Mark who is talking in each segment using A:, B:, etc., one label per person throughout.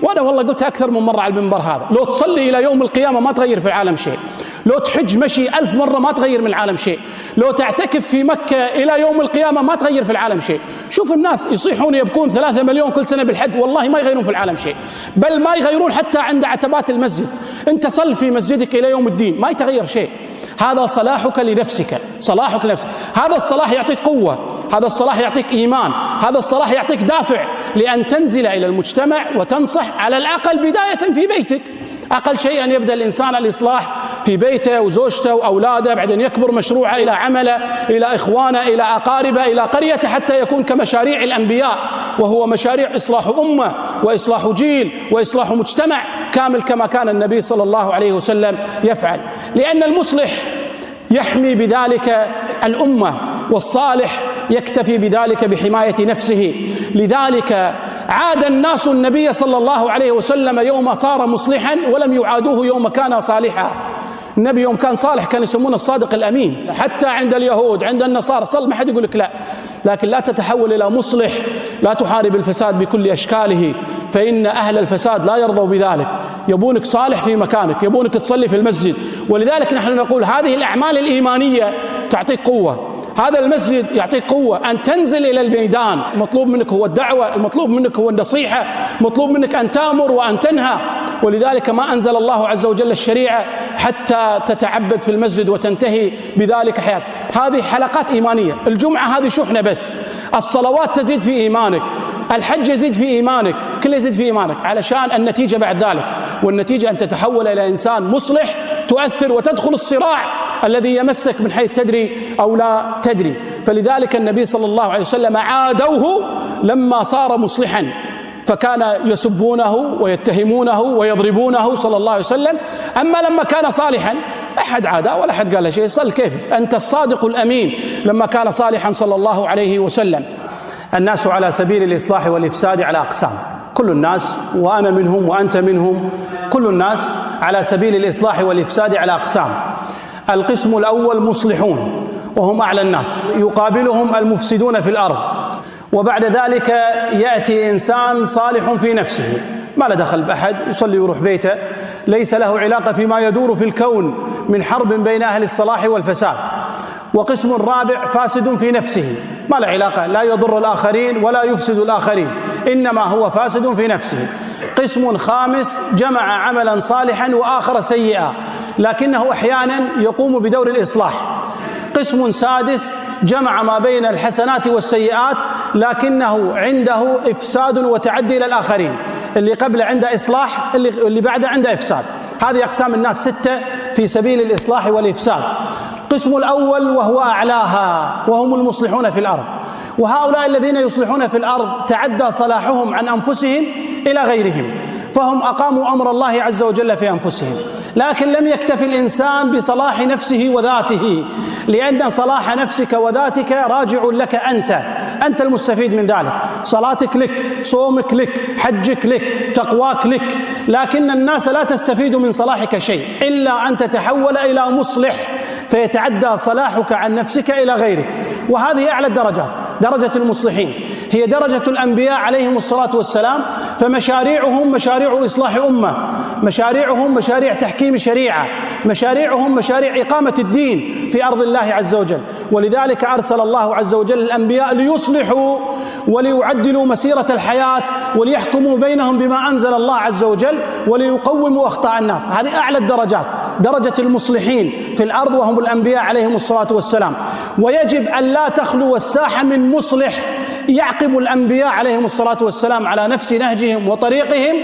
A: وأنا والله قلتها أكثر من مرة على المنبر هذا، لو تصلي إلى يوم القيامة ما تغير في العالم شيء، لو تحج مشي 1000 مرة ما تغير من العالم شيء، لو تعتكف في مكة إلى يوم القيامة ما تغير في العالم شيء. شوف الناس يصيحون يبكون 3 مليون كل سنة بالحج، والله ما يغيرون في العالم شيء، بل ما يغيرون حتى عند عتبات المسجد. أنت صل في مسجدك إلى يوم الدين ما يتغير شيء. هذا صلاحك لنفسك، صلاحك لنفسك. هذا الصلاح يعطيك قوة، هذا الصلاح يعطيك إيمان، هذا الصلاح يعطيك دافع لأن تنزل إلى المجتمع وتنصح، على الأقل بداية في بيتك. أقل شيء أن يبدأ الإنسان الإصلاح في بيته وزوجته وأولاده، بعدين يكبر مشروعه إلى عمله، إلى إخوانه، إلى أقاربه، إلى قريته، حتى يكون كمشاريع الأنبياء، وهو مشاريع إصلاح أمة وإصلاح جيل وإصلاح مجتمع كامل، كما كان النبي صلى الله عليه وسلم يفعل. لأن المصلح يحمي بذلك الأمة، والصالح يكتفي بذلك بحماية نفسه. لذلك عاد الناس النبي صلى الله عليه وسلم يوم صار مصلحا، ولم يعادوه يوم كان صالحا. النبي يوم كان صالح كان يسمونه الصادق الأمين، حتى عند اليهود عند النصارى صل ما حد يقول لك لا، لكن لا تتحول إلى مصلح، لا تحارب الفساد بكل أشكاله، فإن أهل الفساد لا يرضوا بذلك. يبونك صالح في مكانك، يبونك تصلي في المسجد. ولذلك نحن نقول هذه الأعمال الإيمانية تعطيك قوة، هذا المسجد يعطيك قوة أن تنزل إلى الميدان. مطلوب منك هو الدعوة، المطلوب منك هو النصيحة، مطلوب منك أن تأمر وأن تنهى. ولذلك ما أنزل الله عز وجل الشريعة حتى تتعبد في المسجد وتنتهي بذلك حياتك. هذه حلقات إيمانية. الجمعة هذه شحنة بس، الصلوات تزيد في إيمانك، الحج يزيد في إيمانك، كل يزيد في إيمانك، علشان النتيجة بعد ذلك، والنتيجة أن تتحول إلى إنسان مصلح تؤثر وتدخل الصراع الذي يمسك من حيث تدري أو لا تدري. فلذلك النبي صلى الله عليه وسلم عادوه لما صار مصلحا، فكان يسبونه ويتهمونه ويضربونه صلى الله عليه وسلم. أما لما كان صالحا أحد عاداه ولا أحد قال له شيء، صل كيفك أنت الصادق الأمين، لما كان صالحا صلى الله عليه وسلم. الناس على سبيل الإصلاح والإفساد على أقسام، كل الناس وأنا منهم وأنت منهم، كل الناس على سبيل الإصلاح والإفساد على أقسام. القسم الأول مصلحون وهم أعلى الناس، يقابلهم المفسدون في الأرض، وبعد ذلك يأتي إنسان صالح في نفسه، ما له دخل بأحد، يصلي ويروح بيته، ليس له علاقة فيما يدور في الكون من حرب بين أهل الصلاح والفساد. وقسم رابع فاسد في نفسه، ما له علاقة، لا يضر الآخرين ولا يفسد الآخرين، إنما هو فاسد في نفسه. قسم خامس جمع عملا صالحا وآخر سيئا، لكنه أحيانا يقوم بدور الإصلاح. قسم سادس جمع ما بين الحسنات والسيئات، لكنه عنده إفساد وتعدي إلى الآخرين، اللي قبله عنده إصلاح، اللي بعده عنده إفساد. هذه أقسام الناس 6 في سبيل الإصلاح والإفساد. القسم الأول وهو أعلاها، وهم المصلحون في الأرض، وهؤلاء الذين يصلحون في الأرض تعدى صلاحهم عن أنفسهم إلى غيرهم، فهم أقاموا أمر الله عز وجل في أنفسهم. لكن لم يكتف الإنسان بصلاح نفسه وذاته، لأن صلاح نفسك وذاتك راجع لك أنت، أنت المستفيد من ذلك، صلاتك لك، صومك لك، حجك لك، تقواك لك، لكن الناس لا تستفيد من صلاحك شيء إلا أن تتحول إلى مصلح، فيتعدى صلاحك عن نفسك إلى غيرك. وهذه أعلى الدرجات، درجة المصلحين، هي درجة الأنبياء عليهم الصلاة والسلام. فمشاريعهم مشاريع إصلاح أمة، مشاريعهم مشاريع تحكيم شريعة، مشاريعهم مشاريع إقامة الدين في أرض الله عز وجل. ولذلك أرسل الله عز وجل الأنبياء ليصلحوا وليعدلوا مسيرة الحياة، وليحكموا بينهم بما أنزل الله عز وجل، وليقوموا أخطاء الناس. هذه أعلى الدرجات، درجة المصلحين في الأرض وهم الأنبياء عليهم الصلاة والسلام. ويجب أن لا تخلو الساحة من مصلح يعقب الأنبياء عليهم الصلاة والسلام على نفس نهجهم وطريقهم،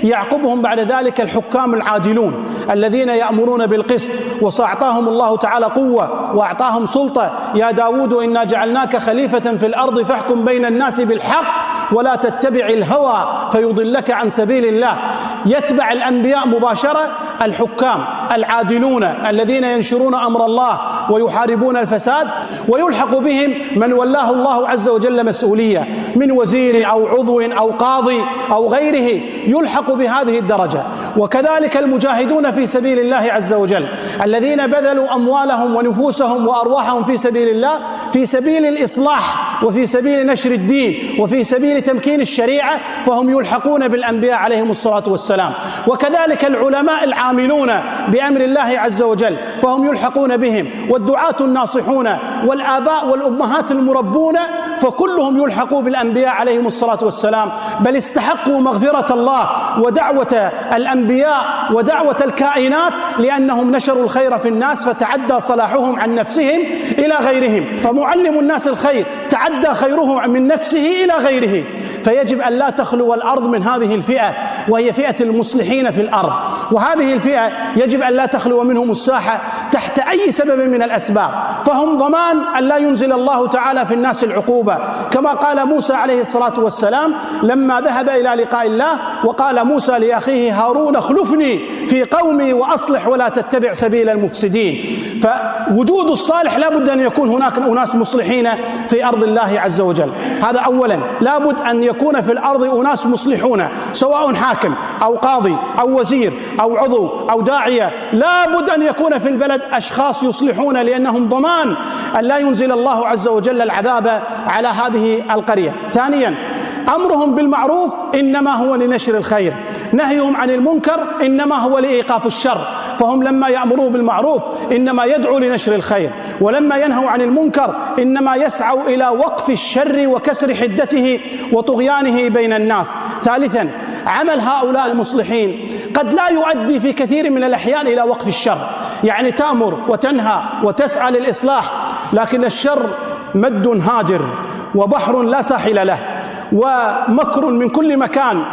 A: يعقبهم بعد ذلك الحكام العادلون الذين يأمرون بالقسط، وسأعطاهم الله تعالى قوة وأعطاهم سلطة. يا داود إنا جعلناك خليفة في الأرض فاحكم بين الناس بالحق ولا تتبع الهوى فيضلك عن سبيل الله. يتبع الأنبياء مباشرة الحكام العادلون الذين ينشرون أمر الله ويحاربون الفساد، ويلحق بهم من ولاه الله عز وجل مسؤولية من وزير أو عضو أو قاضي أو غيره، يلحق بهذه الدرجة. وكذلك المجاهدون في سبيل الله عز وجل الذين بذلوا أموالهم ونفوسهم وأرواحهم في سبيل الله، في سبيل الإصلاح وفي سبيل نشر الدين وفي سبيل تمكين الشريعة، فهم يلحقون بالأنبياء عليهم الصلاة والسلام. وكذلك العلماء العاملون بأمر الله عز وجل فهم يلحقون بهم، والدعاة الناصحون والآباء والأمهات المربون، فكلهم يلحقوا بالأنبياء عليهم الصلاة والسلام، بل استحقوا مغفرة الله ودعوة الأنبياء ودعوة الكائنات، لأنهم نشروا الخير في الناس فتعدى صلاحهم عن نفسهم إلى غيرهم. فمعلم الناس الخير تعدى خيره من نفسه إلى غيره، فيجب أن لا تخلو الأرض من هذه الفئة، وهي فئة المصلحين في الأرض. وهذه الفئة يجب أن لا تخلو منهم الساحة تحت أي سبب من الأسباب، فهم ضمان أن لا ينزل الله تعالى في الناس العقوبة، كما قال موسى عليه الصلاة والسلام لما ذهب إلى لقاء الله وقال موسى لأخيه هارون اخلفني في قومي وأصلح ولا تتبع سبيل المفسدين. فوجود الصالح لا بد أن يكون هناك أناس مصلحين في أرض الله عز وجل. هذا أولا، لا بد أن يكون في الأرض أناس مصلحون، سواء حاكم أو قاضي أو وزير أو عضو أو داعية، لا بد أن يكون في البلد أشخاص يصلحون، لأنهم ضمان أن لا ينزل الله عز وجل العذاب على هذه القرية. ثانيا، أمرهم بالمعروف إنما هو لنشر الخير، نهيهم عن المنكر إنما هو لإيقاف الشر. فهم لما يأمروا بالمعروف إنما يدعو لنشر الخير، ولما ينهوا عن المنكر إنما يسعوا إلى وقف الشر وكسر حدته وطغيانه بين الناس. ثالثا، عمل هؤلاء المصلحين قد لا يؤدي في كثير من الأحيان إلى وقف الشر، يعني تأمر وتنهى وتسعى للإصلاح، لكن الشر مد هادر وبحر لا ساحل له ومكر من كل مكان،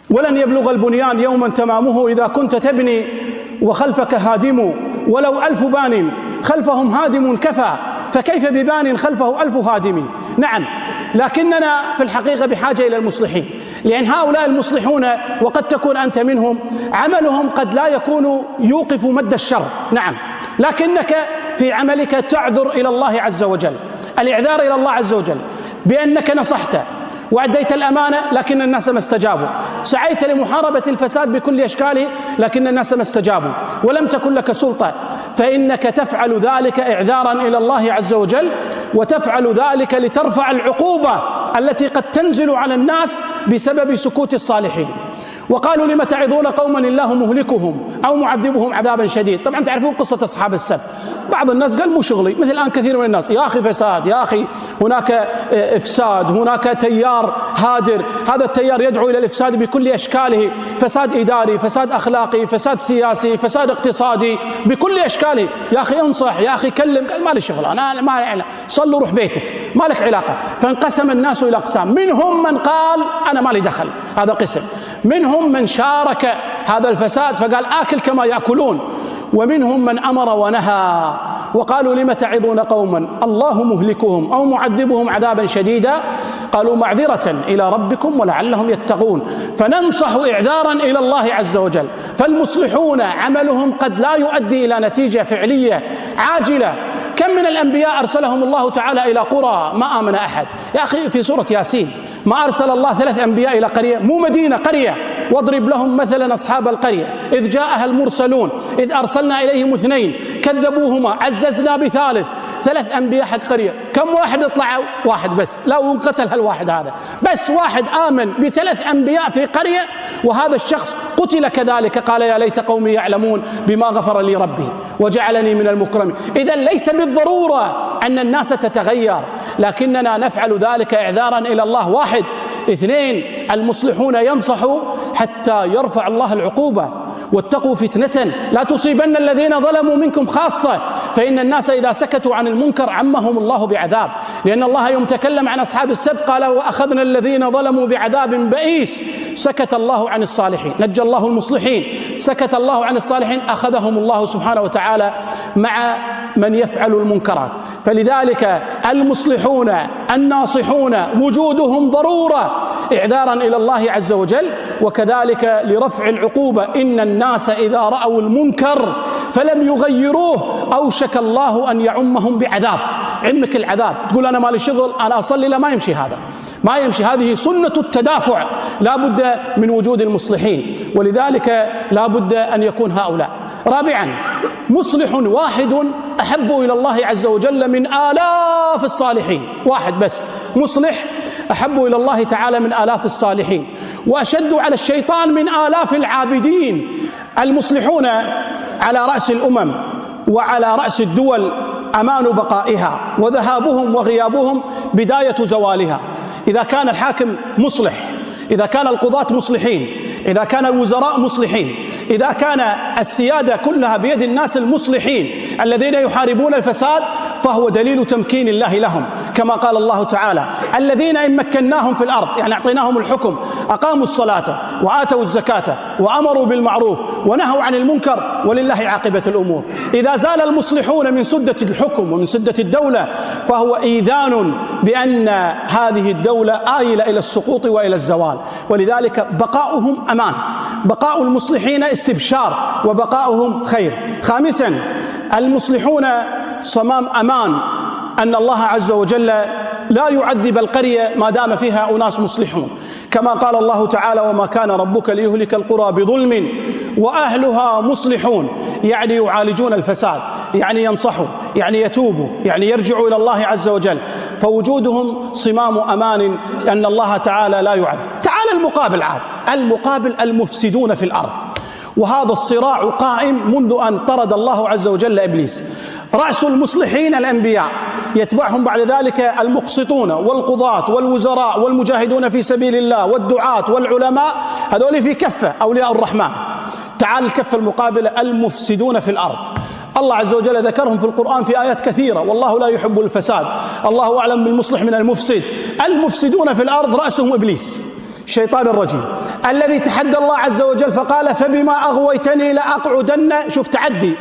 A: ولن يبلغ البنيان يوما تمامه إذا كنت تبني وخلفك هادم، ولو 1000 بان خلفهم هادم كفى، فكيف ببان خلفه 1000 هادم؟ نعم، لكننا في الحقيقة بحاجة إلى المصلحين، لأن هؤلاء المصلحون وقد تكون أنت منهم عملهم قد لا يكون يوقف مد الشر، نعم، لكنك في عملك تعذر إلى الله عز وجل، الإعذار إلى الله عز وجل بأنك نصحت وأديت الأمانة لكن الناس ما استجابوا، سعيت لمحاربة الفساد بكل أشكاله لكن الناس ما استجابوا، ولم تكن لك سلطة، فإنك تفعل ذلك إعذارا إلى الله عز وجل، وتفعل ذلك لترفع العقوبة التي قد تنزل على الناس بسبب سكوت الصالحين. وقالوا لم تعظون قوما الله مهلكهم أو معذبهم عذابا شديد. طبعا تعرفون قصة أصحاب السبت، بعض الناس قال مو شغلي، مثل الآن كثير من الناس، يا أخي فساد، يا أخي هناك إفساد، هناك تيار هادر، هذا التيار يدعو إلى الإفساد بكل أشكاله، فساد إداري، فساد أخلاقي، فساد سياسي، فساد اقتصادي، بكل أشكاله. يا أخي انصح، يا أخي كلم، قال ما لي شغل، أنا ما لي، صلوا روح بيتك، ما لك علاقة. فانقسم الناس إلى أقسام، منهم من قال أنا ما لي دخل، هذا قسم، منهم من شارك هذا الفساد فقال آكل كما يأكلون، ومنهم من أمر ونهى وقالوا لم تعظون قوما الله مهلكهم أو معذبهم عذابا شديدا، قالوا معذرة إلى ربكم ولعلهم يتقون. فننصح إعذارا إلى الله عز وجل. فالمصلحون عملهم قد لا يؤدي إلى نتيجة فعلية عاجلة. كم من الأنبياء أرسلهم الله تعالى إلى قرى ما آمن أحد. يا أخي في سورة ياسين ما أرسل الله 3 أنبياء إلى قرية، مو مدينة، قرية. واضرب لهم مثلا أصحاب القرية إذ جاءها المرسلون إذ أرسلنا إليهم 2 كذبوهما عززنا بثالث. 3 أنبياء حق قرية، كم واحد طلعوا؟ واحد بس، لا وانقتل هالواحد هذا، بس واحد آمن ب3 أنبياء في قرية، وهذا الشخص قتل كذلك. قال يا ليت قومي يعلمون بما غفر لي ربي وجعلني من المكرمين. إذا ليس بالضرورة أن الناس تتغير، لكننا نفعل ذلك إعذارا إلى الله. 1 2 المصلحون ينصحوا حتى يرفع الله العقوبة. واتقوا فتنة لا تصيبن الذين ظلموا منكم خاصة، فإن الناس إذا سكتوا عن المنكر عمهم الله بعذاب، لأن الله يوم تكلم عن أصحاب السبت قال وأخذنا الذين ظلموا بعذاب بئيس. سكت الله عن الصالحين، نجى الله المصلحين، سكت الله عن الصالحين، أخذهم الله سبحانه وتعالى مع من يفعل المنكرات. فلذلك المصلحون الناصحون وجودهم ضرورة إعذارا إلى الله عز وجل، وكذلك لرفع العقوبة. إن الناس إذا رأوا المنكر فلم يغيروه أوشك الله أن يعمهم بعذاب. عمك العذاب، تقول أنا مالي شغل، أنا أصلي، لا ما يمشي هذا، ما يمشي. هذه سنة التدافع، لا بد من وجود المصلحين، ولذلك لا بد أن يكون هؤلاء. رابعا، مصلح واحد أحب إلى الله عز وجل من آلاف الصالحين. واحد بس مصلح أحب إلى الله تعالى من آلاف الصالحين، وأشد على الشيطان من آلاف العابدين. المصلحون على رأس الأمم وعلى رأس الدول أمان بقائها، وذهابهم وغيابهم بداية زوالها. إذا كان الحاكم مصلح، إذا كان القضاة مصلحين، إذا كان الوزراء مصلحين، إذا كان السيادة كلها بيد الناس المصلحين الذين يحاربون الفساد، فهو دليل تمكين الله لهم، كما قال الله تعالى: الذين إن مكناهم في الأرض، يعني أعطيناهم الحكم، أقاموا الصلاة وآتوا الزكاة وأمروا بالمعروف ونهوا عن المنكر ولله عاقبة الأمور. إذا زال المصلحون من سدة الحكم ومن سدة الدولة، فهو إيذان بأن هذه الدولة آيلة إلى السقوط وإلى الزوال. ولذلك بقاؤهم أمان، بقاء المصلحين استبشار، وبقاؤهم خير. خامسا، المصلحون صمام أمان، أن الله عز وجل لا يعذب القرية ما دام فيها أناس مصلحون، كما قال الله تعالى: وما كان ربك ليهلك القرى بظلم وأهلها مصلحون. يعني يعالجون الفساد، يعني ينصحوا، يعني يتوبوا، يعني يرجعوا إلى الله عز وجل. فوجودهم صمام أمان أن الله تعالى لا يعذب. تعال المقابل، عاد المقابل المفسدون في الأرض، وهذا الصراع قائم منذ أن طرد الله عز وجل إبليس. رأس المصلحين الأنبياء، يتبعهم بعد ذلك المقسطون والقضاة والوزراء والمجاهدون في سبيل الله والدعاة والعلماء، هذول في كفة أولياء الرحمن. تعال الكفة المقابلة المفسدون في الأرض. الله عز وجل ذكرهم في القرآن في آيات كثيرة: والله لا يحب الفساد، الله أعلم بالمصلح من المفسد. المفسدون في الأرض رأسهم إبليس الشيطان الرجيم، الذي تحدى الله عز وجل فقال: فبما أغويتني لأقعدن. شوف تعدي،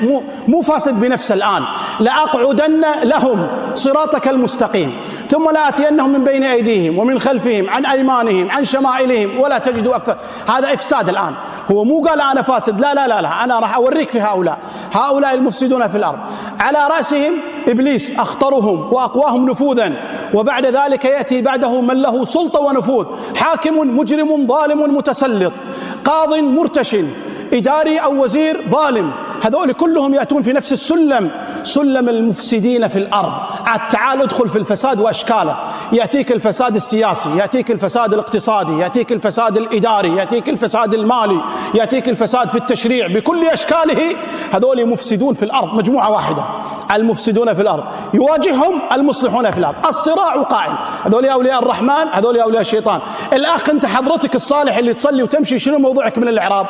A: مو فاسد بنفسه الآن، لأقعدن لهم صراطك المستقيم، ثم لآتينهم من بين أيديهم ومن خلفهم، عن أيمانهم، عن شمائلهم، ولا تجد أكثر. هذا إفساد الآن، هو مو قال أنا فاسد، لا لا لا لا، أنا راح أوريك في هؤلاء المفسدون في الأرض. على رأسهم إبليس، أخطرهم وأقواهم نفوذا، وبعد ذلك يأتي بعده من له سلطة ونفوذ: حاكم مجرم ظالم متسلط، قاض مرتش، إداري أو وزير ظالم. هذول كلهم يأتون في نفس السلم، سلم المفسدين في الأرض. عاد تعال ادخل في الفساد وأشكاله، يأتيك الفساد السياسي، يأتيك الفساد الاقتصادي، يأتيك الفساد الإداري، يأتيك الفساد المالي، يأتيك الفساد في التشريع بكل أشكاله. هذول مفسدون في الأرض، مجموعة واحدة، المفسدون في الأرض يواجههم المصلحون في الأرض. الصراع قائم، هذول أولياء الرحمن، هذول أولياء الشيطان. الأخ أنت حضرتك الصالح اللي تصلي وتمشي، شنو موضوعك من الإعراب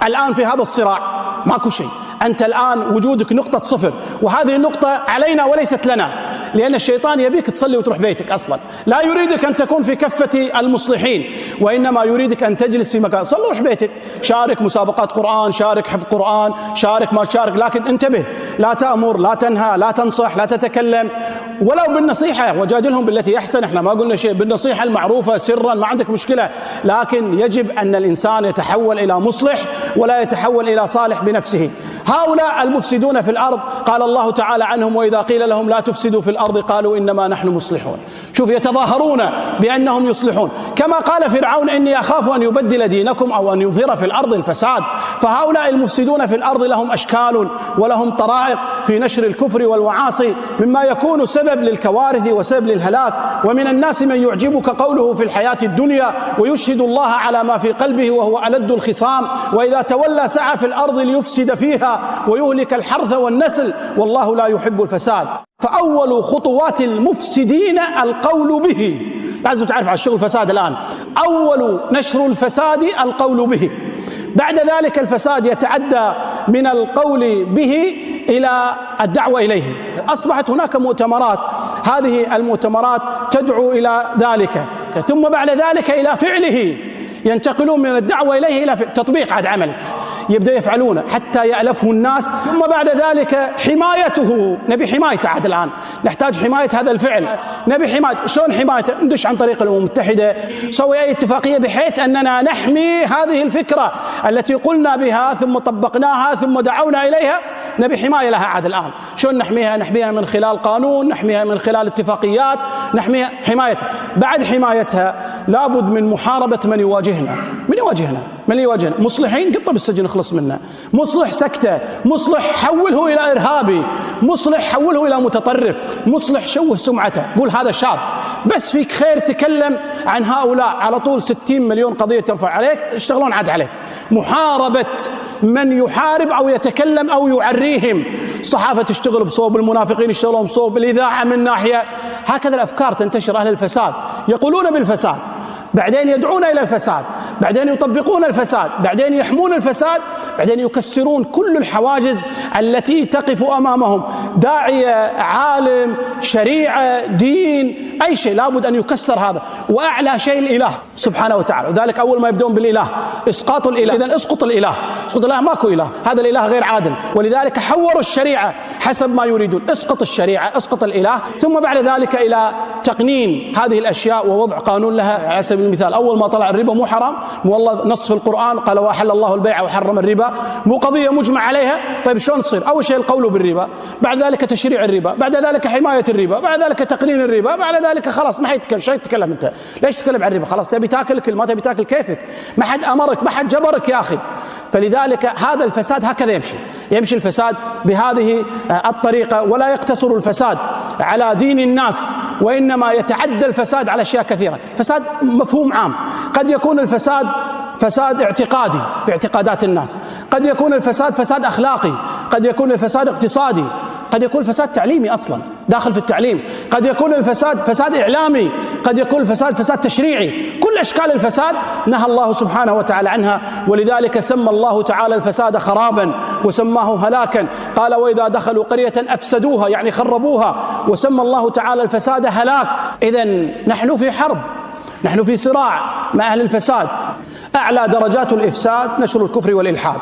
A: الآن في هذا الصراع؟ ماكو شيء. أنت الآن وجودك نقطة صفر، وهذه النقطة علينا وليست لنا، لأن الشيطان يبيك تصلي وتروح بيتك أصلا، لا يريدك أن تكون في كفة المصلحين، وإنما يريدك أن تجلس في مكان. صلي وروح بيتك، شارك مسابقات قرآن، شارك حفظ قرآن، شارك ما تشارك، لكن انتبه، لا تأمر، لا تنهى، لا تنصح، لا تتكلم ولو بالنصيحة، وجادلهم بالتي أحسن. احنا ما قلنا شيء، بالنصيحة المعروفة سرا ما عندك مشكلة، لكن يجب أن الإنسان يتحول إلى مصلح ولا يتحول إلى صالح بنفسه. هؤلاء المفسدون في الأرض قال الله تعالى عنهم: وإذا قيل لهم لا تفسدوا في الأرض قالوا إنما نحن مصلحون. شوف، يتظاهرون بأنهم يصلحون، كما قال فرعون: إني أخاف أن يبدل دينكم أو أن يظهر في الأرض الفساد. فهؤلاء المفسدون في الأرض لهم أشكال ولهم طرائق في نشر الكفر والمعاصي، مما يكون سبب للكوارث وسبب للهلاك. ومن الناس من يعجبك قوله في الحياة الدنيا ويشهد الله على ما في قلبه وهو ألد الخصام، وإذا تولى سعى في الأرض ليفسد فيها ويهلك الحرث والنسل، والله لا يحب الفساد. فأول خطوات المفسدين القول به. لازم تعرف على الشغل الفساد الآن، أول نشر الفساد القول به. بعد ذلك الفساد يتعدى من القول به إلى الدعوة إليه. أصبحت هناك مؤتمرات، هذه المؤتمرات تدعو إلى ذلك، ثم بعد ذلك إلى فعله، ينتقلون من الدعوة إليه إلى تطبيق عاد عمل، يبدأ يفعلونه حتى يألفه الناس. ثم بعد ذلك حمايته، نبي حمايته عاد الآن، نحتاج حماية هذا الفعل، نبي حماية. شلون حمايته؟ ندش عن طريق الأمم المتحدة، سوي أي اتفاقية بحيث أننا نحمي هذه الفكرة التي قلنا بها ثم طبقناها ثم دعونا إليها. نبي حماية لها عاد الآن. شلون نحميها؟ نحميها من خلال قانون، نحميها من خلال اتفاقيات، نحميها حمايتها. بعد حمايتها لابد من محاربة من يواجهنا. من يواجهنا؟ من يواجهنا؟ مصلحين قطة بالسجن اخلص منه، مصلح سكته، مصلح حوله إلى إرهابي، مصلح حوله إلى متطرف، مصلح شوه سمعته، قول هذا شاذ. بس فيك خير تكلم عن هؤلاء على طول 60 مليون قضية ترفع عليك، يشتغلون عاد عليك. محاربة من يحارب أو يتكلم أو يعريهم. الصحافة تشتغل بصوب، المنافقين يشتغلون بصوب، الإذاعة من ناحية. هكذا الأفكار تنتشر. أهل الفساد يقولون بالفساد، بعدين يدعون إلى الفساد، بعدين يطبقون الفساد، بعدين يحمون الفساد، بعدين يكسرون كل الحواجز التي تقف أمامهم. داعية، عالم، شريعة، دين، أي شيء لابد أن يكسر هذا. وأعلى شيء الإله سبحانه وتعالى. وذلك أول ما يبدون بالإله، إسقاط الإله. إذن اسقط الإله، اسقط الإله، ماكو إله، هذا الإله غير عادل. ولذلك حوروا الشريعة حسب ما يريدون. اسقط الشريعة، اسقط الإله، ثم بعد ذلك إلى تقنين هذه الأشياء ووضع قانون لها. على سبيل المثال أول ما طلع الربا مو حرام، مو والله نص في القرآن قال وأحل الله البيع وحرم الربا، مو قضية مجمع عليها. طيب شلون تصير؟ أول شيء القول بالربا، بعد ذلك تشريع الربا، بعد ذلك حماية الربا، بعد ذلك تقنين الربا، بعد ذلك خلاص ما حيتكلم شيء. تتكلم أنت ليش تتكلم عن الربا؟ خلاص تبي تاكل كل ما تبي تاكل كيفك، ما حد أمرك، ما حد جبرك يا أخي. فلذلك هذا الفساد هكذا يمشي، يمشي الفساد بهذه الطريقة. ولا يقتصر الفساد على دين الناس، وإنما يتعدى الفساد على أشياء كثيرة. فساد مفهوم عام، قد يكون الفساد فساد اعتقادي باعتقادات الناس، قد يكون الفساد فساد أخلاقي، قد يكون الفساد اقتصادي، قد يكون الفساد تعليمي أصلا داخل في التعليم، قد يكون الفساد فساد إعلامي، قد يكون الفساد فساد تشريعي. كل أشكال الفساد نهى الله سبحانه وتعالى عنها. ولذلك سمى الله تعالى الفساد خرابا وسماه هلاكا. قال وإذا دخلوا قرية أفسدوها، يعني خربوها. وسمى الله تعالى الفساد هلاك. إذن نحن في حرب، نحن في صراع مع أهل الفساد. أعلى درجات الإفساد نشر الكفر والإلحاد،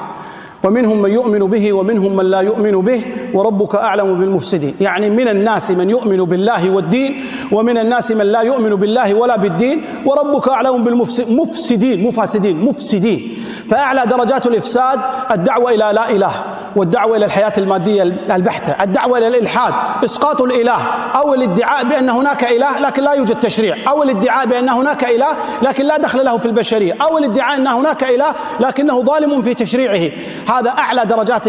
A: ومنهم من يؤمن به ومنهم من لا يؤمن به وربك أعلم بالمفسدين. يعني من الناس من يؤمن بالله والدين، ومن الناس من لا يؤمن بالله ولا بالدين، وربك أعلم بالمفسدين، مو فاسدين، مفسدين. فأعلى درجات الإفساد الدعوة إلى لا إله، والدعوة إلى الحياة المادية البحتة، الدعوة إلى الإلحاد، إسقاط الإله، أو الادعاء بأن هناك إله لكن لا يوجد تشريع، أو الادعاء بأن هناك إله لكن لا دخل له في البشرية، أو الادعاء أن هناك إله لكنه ظالم في تشريعه. هذا أعلى درجات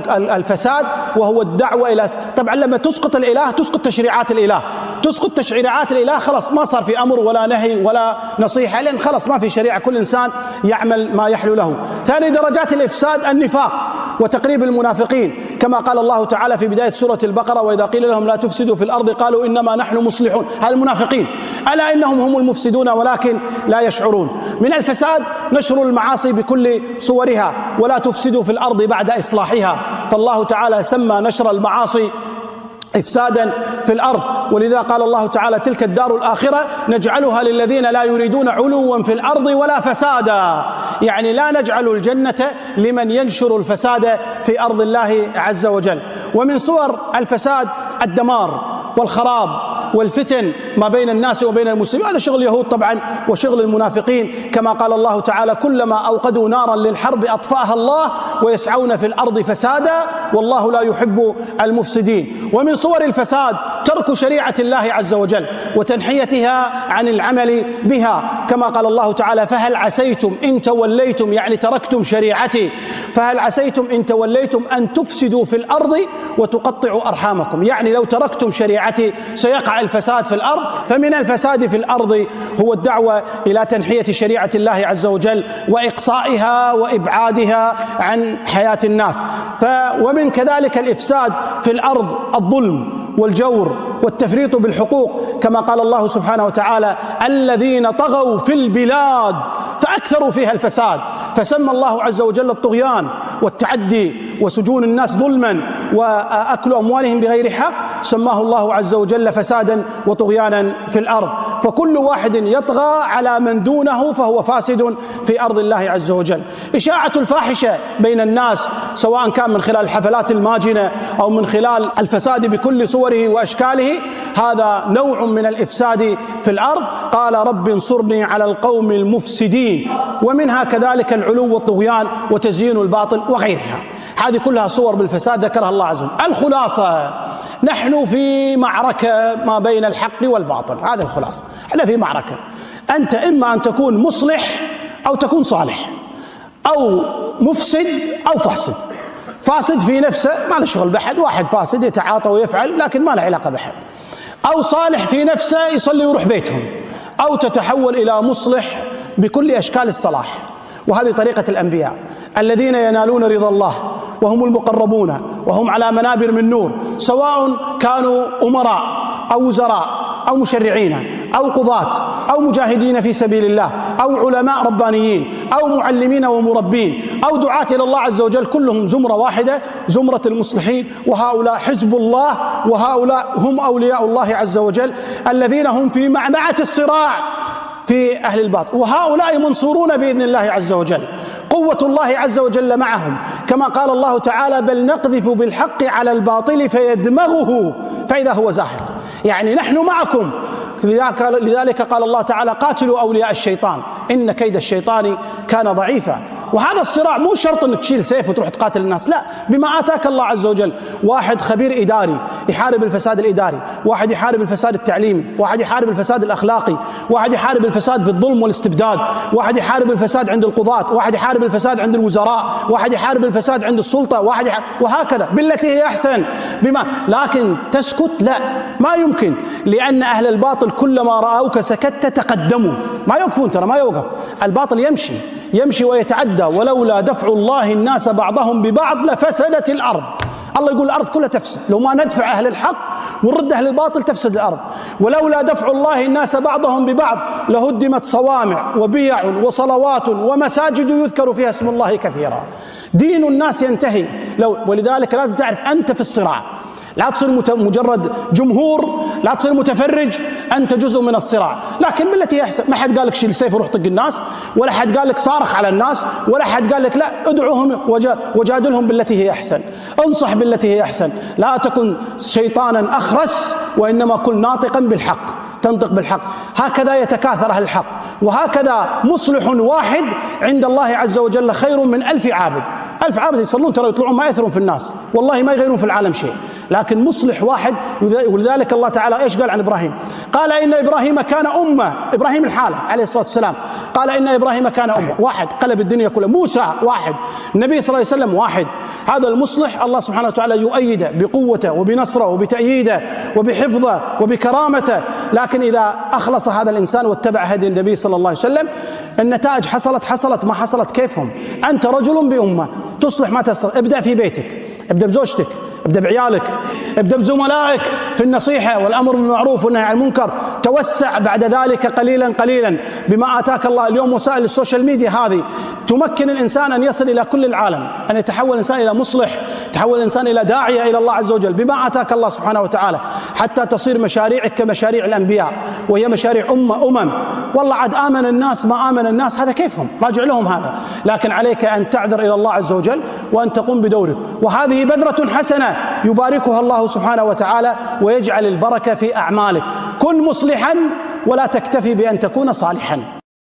A: الفساد، وهو الدعوة إلى. طبعا لما تسقط الإله تسقط تشريعات الإله، تسقط تشريعات الإله خلاص ما صار في أمر ولا نهي ولا نصيحة، لأن خلاص ما في شريعة، كل إنسان يعمل ما يحلو له. ثاني درجات الإفساد النفاق وتقريب المنافقين، كما قال الله تعالى في بداية سورة البقرة وإذا قيل لهم لا تفسدوا في الأرض قالوا إنما نحن مصلحون. هذا المنافقين، ألا إنهم هم المفسدون ولكن لا يشعرون. من الفساد نشر المعاصي بكل صورها، ولا تفسدوا في الأرض بعد إصلاحها. فالله تعالى سمى نشر المعاصي إفسادا في الأرض. ولذا قال الله تعالى تلك الدار الآخرة نجعلها للذين لا يريدون علوا في الأرض ولا فسادا. يعني لا نجعل الجنة لمن ينشر الفساد في أرض الله عز وجل. ومن صور الفساد الدمار والخراب والفتن ما بين الناس وبين المسلمين. هذا شغل اليهود طبعا وشغل المنافقين، كما قال الله تعالى كلما أوقدوا نارا للحرب أطفأها الله ويسعون في الأرض فسادا والله لا يحب المفسدين. ومن صور الفساد ترك شريعة الله عز وجل وتنحيتها عن العمل بها، كما قال الله تعالى فهل عسيتم إن توليتم، يعني تركتم شريعتي، فهل عسيتم إن توليتم أن تفسدوا في الأرض وتقطعوا أرحامكم. يعني لو تركتم شريعتي سيقع الفساد في الأرض. فمن الفساد في الأرض هو الدعوة إلى تنحية شريعة الله عز وجل وإقصائها وإبعادها عن حياة الناس. ومن كذلك الإفساد في الأرض الظلم والجور والتفريط بالحقوق، كما قال الله سبحانه وتعالى الذين طغوا في البلاد فأكثروا فيها الفساد. فسمى الله عز وجل الطغيان والتعدي وسجون الناس ظلما وأكل أموالهم بغير حق، سماه الله عز وجل فسادا وطغيانا في الأرض. فكل واحد يطغى على من دونه فهو فاسد في أرض الله عز وجل. إشاعة الفاحشة بين الناس، سواء كان من خلال الحفلات الماجنة أو من خلال الفساد بكل صوره صوره وأشكاله، هذا نوع من الإفساد في الأرض. قال رب انصرني على القوم المفسدين. ومنها كذلك العلو والطغيان وتزيين الباطل وغيرها. هذه كلها صور بالفساد ذكرها الله عز وجل. الخلاصة، نحن في معركة ما بين الحق والباطل، هذا الخلاصة. احنا في معركة، أنت إما أن تكون مصلح أو تكون صالح، أو مفسد أو فاسد. فاسد في نفسه ما له شغل بأحد، واحد فاسد يتعاطى ويفعل لكن ما له علاقة بأحد، أو صالح في نفسه يصلي ويروح بيتهم، أو تتحول إلى مصلح بكل أشكال الصلاح. وهذه طريقة الأنبياء الذين ينالون رضا الله وهم المقربون وهم على منابر من نور، سواء كانوا أمراء أو وزراء أو مشرعين أو قضاة أو مجاهدين في سبيل الله أو علماء ربانيين أو معلمين ومربين أو دعاة إلى الله عز وجل، كلهم زمرة واحدة، زمرة المصلحين. وهؤلاء حزب الله، وهؤلاء هم أولياء الله عز وجل الذين هم في معمعة الصراع في أهل الباطل، وهؤلاء منصورون بإذن الله عز وجل، قوة الله عز وجل معهم، كما قال الله تعالى: بل نقذف بالحق على الباطل فيدمغه فإذا هو زاهق. يعني نحن معكم. لذلك قال الله تعالى: قاتلوا أولياء الشيطان إن كيد الشيطان كان ضعيفا. وهذا الصراع مو شرط انك تشيل سيف وتروح تقاتل الناس، لا، بما اتاك الله عز وجل. واحد خبير اداري يحارب الفساد الاداري، واحد يحارب الفساد التعليمي، واحد يحارب الفساد الاخلاقي، واحد يحارب الفساد في الظلم والاستبداد، واحد يحارب الفساد عند القضاة، واحد يحارب الفساد عند الوزراء، واحد يحارب الفساد عند السلطة، واحد وهكذا بالتي هي احسن. بما لكن تسكت؟ لا، ما يمكن، لان اهل الباطل كلما راوك سكت تقدموا، ما يوقفون، ترى ما يوقف الباطل، يمشي يمشي ويتعدى. ولولا دفع الله الناس بعضهم ببعض لفسدت الأرض. الله يقول الأرض كلها تفسد، لو ما ندفع أهل الحق ونرد أهل الباطل تفسد الأرض. ولولا دفع الله الناس بعضهم ببعض لهدمت صوامع وبيع وصلوات ومساجد يذكر فيها اسم الله كثيرا. دين الناس ينتهي لو، ولذلك لازم تعرف أنت في الصراع، لا تصير مجرد جمهور، لا تصير متفرج، أنت جزء من الصراع، لكن بالتي هي أحسن. ما حد قال لك شيل سيف وروح طق الناس، ولا حد قال لك صارخ على الناس، ولا حد قال لك لا، ادعوهم وجادلهم بالتي هي أحسن، انصح بالتي هي أحسن. لا تكن شيطانا أخرس، وإنما كن ناطقا بالحق، تنطق بالحق. هكذا يتكاثر أهل الحق، وهكذا مصلح واحد عند الله عز وجل خير من 1000 عابد. 1000 عابد يصلون ترى يطلعون ما يأثرون في الناس، والله ما يغيرون في العالم شيء، لكن مصلح واحد. ولذلك الله تعالى ايش قال عن ابراهيم؟ قال ان ابراهيم كان امه، ابراهيم الحاله عليه الصلاه والسلام، قال ان ابراهيم كان امه، واحد قلب الدنيا كلها. موسى واحد، النبي صلى الله عليه وسلم واحد. هذا المصلح الله سبحانه وتعالى يؤيده بقوته وبنصره وبتأييده وبحفظه وبكرامته. لكن اذا اخلص هذا الانسان واتبع هدي النبي صلى الله عليه وسلم، النتائج حصلت حصلت، ما حصلت كيفهم. انت رجل بامه، تصلح ما تصلح. ابدأ في بيتك، ابدأ بزوجتك، ابدأ بعيالك، ابدأ بزملائك في النصيحة والأمر بالمعروف والنهي عن المنكر. توسع بعد ذلك قليلا قليلا بما آتاك الله. اليوم وسائل ال social media هذه تمكن الإنسان أن يصل إلى كل العالم، أن يتحول الإنسان إلى مصلح، يتحول الإنسان إلى داعية إلى الله عز وجل بما آتاك الله سبحانه وتعالى، حتى تصير مشاريعك كمشاريع الأنبياء، وهي مشاريع أمم. والله عاد آمن الناس ما آمن الناس هذا كيفهم، راجع لهم هذا، لكن عليك أن تعذر إلى الله عز وجل وأن تقوم بدورك. وهذه بذرة حسنة يباركها الله سبحانه وتعالى ويجعل البركة في أعمالك. كن مصلحا ولا تكتفي بأن تكون صالحا.